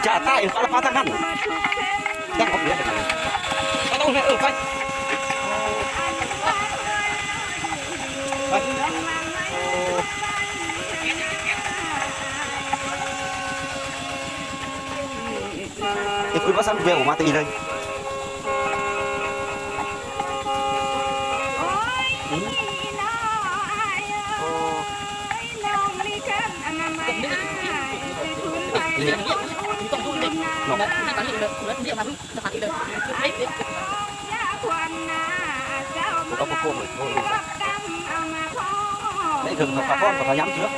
ຈະຕາຍ ເອົາລະພາທາງນັ້ນ ແຕ່ງອອກເຫຼືອ ເອົາເອົາ ເອີ ໄປ ໄປ ເຮັດຄືວ່າຊັ້ນ ແວ່ວອອກມາແຕ່ນີ້ເລີຍ. ເອົາປະໂຄມເລີຍ ໄດ້ເຖິງກັບປະຄອງ ພະຍາຍາມເຊື່ອ